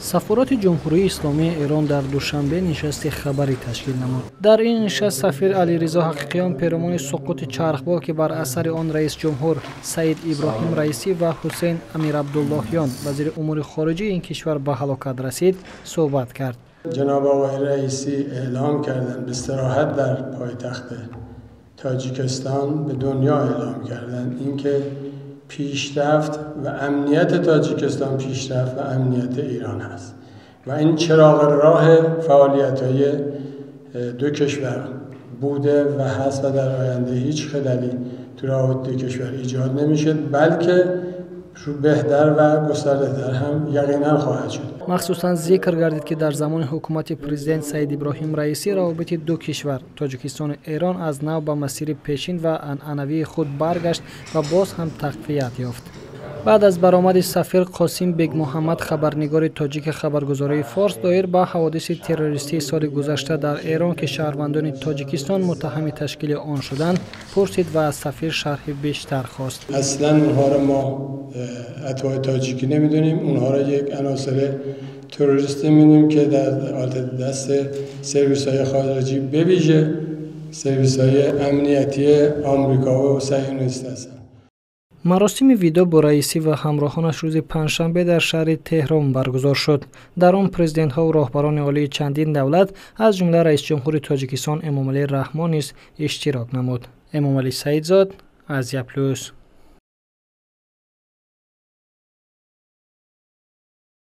Сафорати Ҷумҳурии Исломии Эрон дар Душанбе нишасти хабарӣ ташкил намуд. Дар ин нишаст сафир Алиризо Ҳақиқиён перомони суқути чархбол, ки бар асари он раисҷумҳур Саид Иброҳим Раисӣ ва Ҳусейн Амирабдуллоҳиён, вазири умури хориҷии ин кишвар, ба ҳалокат расид, суҳбат кард. جناب آقای رئیسی اعلام کردند، به صراحت در پایتخت تاجیکستان به دنیا اعلام کردند اینکه پیشرفت و امنیت تاجیکستان پیشرفت و امنیت ایران هست و این چراغ راه فعالیت‌های دو کشور بوده و هست و در آینده هیچ خللی تو روابط دو کشور ایجاد نمیشه، بلکه بهتر و گسترده‌تر هم یقینا خواهد شد. Махсусан зикр гардид, ки дар замони ҳукумати президент Саид Иброҳим Раисӣ равобити ду кишвар, Тоҷикистону Эрон, аз нав ба масири пешин ва анъанавии худ баргашт ва боз ҳам тақвият ёфт. Баъд аз баромади сафир, Қосим Бегмуҳаммад, хабарнигори тоҷики хабаргузории Форс, доир ба ҳаводиси террористии соли гузашта дар Эрон, ки шаҳрвандони Тоҷикистон муттаҳами ташкили он шуданд, пурсид ва аз сафир шарҳи бештар хост. اصلا اونها رو ما اتباع تاجیکی نمیدونیم، اونها رو یک عناصر تروریستی میدونیم که در حالت دست سرویس های خارجی، به ویژه سرویس های امنیتی آمریکا و صهیونیست هستند. Маросими видоъ бо Раисӣ ва ҳамроҳонаш рӯзи панҷшанбе дар шаҳри Теҳрон баргузор шуд. Дар он президентҳову роҳбарони олии чандин давлат, аз ҷумла раисҷумҳури Тоҷикистон Эмомалӣ Раҳмон низ иштирок намуд. Эмомалӣ Саидзод, Азия Плюс.